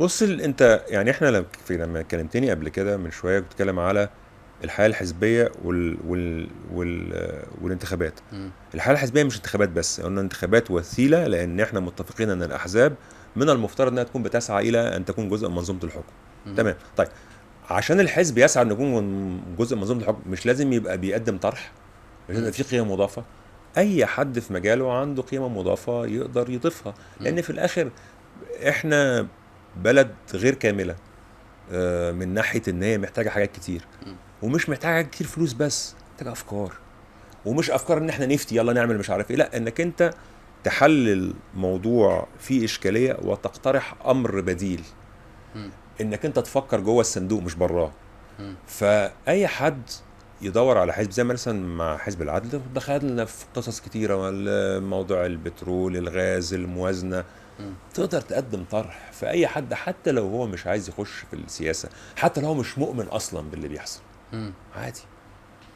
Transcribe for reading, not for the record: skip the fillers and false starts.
بص، انت يعني احنا لما كلمتني قبل كده من شوية كنت بتتكلم على الحياة الحزبية والانتخابات. الحياة الحزبية مش انتخابات بس، قلنا انتخابات وسيلة، لان احنا متفقين ان الاحزاب من المفترض انها تكون بتسعى الى ان تكون جزء من منظومة الحكم. تمام. طيب عشان الحزب يسعى ان يكون جزء من منظومة الحكم مش لازم يبقى بيقدم طرح، مش لازم يبقى في قيمة مضافة. اي حد في مجاله عنده قيمة مضافة يقدر يضيفها، لان في الاخر احنا بلد غير كاملة من ناحية ان هي محتاجه حاجات كتير، ومش محتاجه حاجات كتير فلوس بس، محتاجه افكار، ومش افكار ان احنا نفتي يلا نعمل مش عارف ايه، لا، انك انت تحلل موضوع فيه اشكالية وتقترح امر بديل، انك انت تفكر جوه الصندوق مش براه. فاي حد يدور على حزب زي مثلا مع حزب العدل دخلنا في قصص كتيرة، موضوع البترول، الغاز، الموازنة، تقدر تقدم طرح. فاي حد حتى لو هو مش عايز يخش في السياسة، حتى لو هو مش مؤمن اصلا باللي بيحصل، عادي.